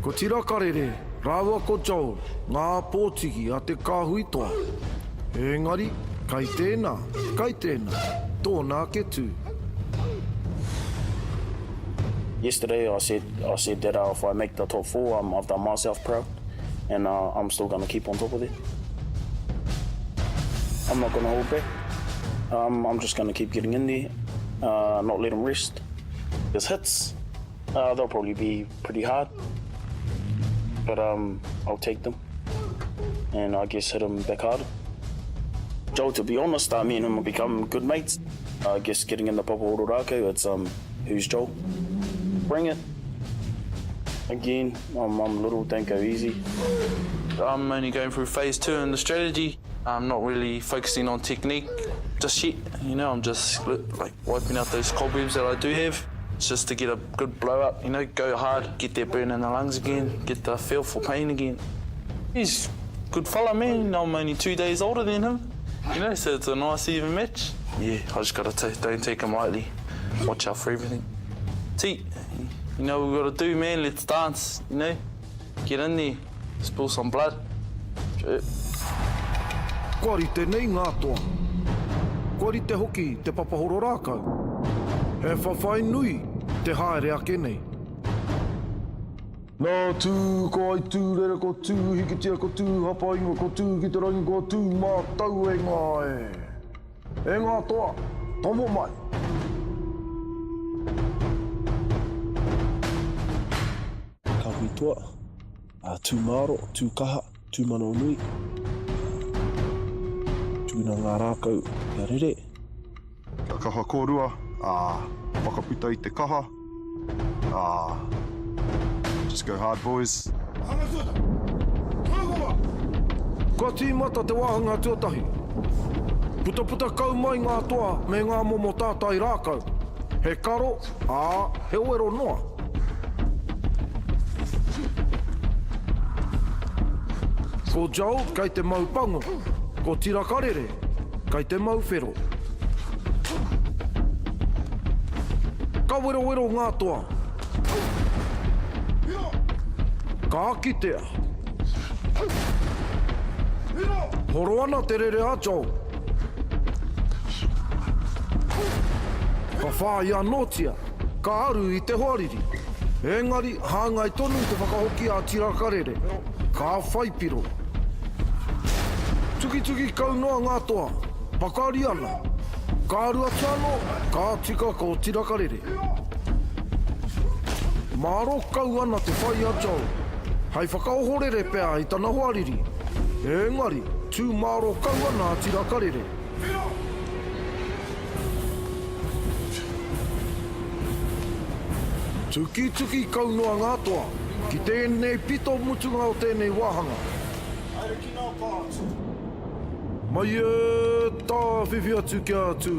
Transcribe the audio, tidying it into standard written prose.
Ko Tira Karere rāua ko Joel ngā pōtiki a te kāhui toa. Engari, kai tēnā, kai tēnā, tōna ake tū. Yesterday I said I said that uh, if I make the top four, um, I've done myself proud, and uh, I'm still gonna keep on top of it. I'm not gonna hold back. Um, I'm just gonna keep getting in there, uh, not let them rest. His hits, uh, they'll probably be pretty hard, but um, I'll take them, and I guess hit them back harder. Joel, to be honest, uh, me and him have become good mates. I guess getting in the Papa Rākau, it's um, who's Joel? Bring it. Again, I'm, I'm little, don't go easy. I'm only going through phase two in the strategy. I'm not really focusing on technique just yet. You know, I'm just like wiping out those cobwebs that I do have. It's just to get a good blow up, you know, go hard, get that burn in the lungs again, get the feel for pain again. He's a good fella, man. I'm only two days older than him. You know, so it's a nice even match. Yeah, I just gotta take, don't take him lightly. Watch out for everything. T, you know what we gotta do, man? Let's dance, you know? Get in there, spill some blood. Kua rite nei ngā toa. Kua rite hoki te papahoro rākau. He whawhai nui te haere ake nei. Nā Tū, ko Aitūrere, ko Tū Hikitia, ko Tū Hapainga, ko Tū ki te rangi, ko Tū Mātau e ngā e. E ngā toa, tomo mai! Ka hui toa, a tū māro, tū kaha, tū manawa nui. Tuina ngā rākau kia rere. Kia kaha kōrua, ā, whakaputa i te kaha, ā, just go hard boys. Wāhanga tuatahi, Tūhoa! Kua tīmata te wāhanga tuatahi. Putaputa kau mai ngā toa me ngā momo tātai rākau. He karo, ā, he wero noa. Ko Joel kei te mau pango, ko Tirakarere kei te mau whero. Ka werowero ngā toa. Ka kitea. Horo ana te rere a Joel. Ka whāia anōtia. Ka aru i te hoariri. Engari, hāngai tonu te whakahoki a Tirakarere. Ka whai piro. Tukituki kau noa ngā toa. Pakari ana. Ka aru atu anō, ka tika ko Tirakarere. Mārō kau ana te whai a Joel. Hei whakaohorere pea i tana hoariri. Engari, tū mārō kau ana a Tirakarere. Tukituki kau noa ngā toa ki tēnei pito mutunga o tēnei wāhanga. Haere ki ngā pā atu. Mai e tāwhiwhi atu kia tū.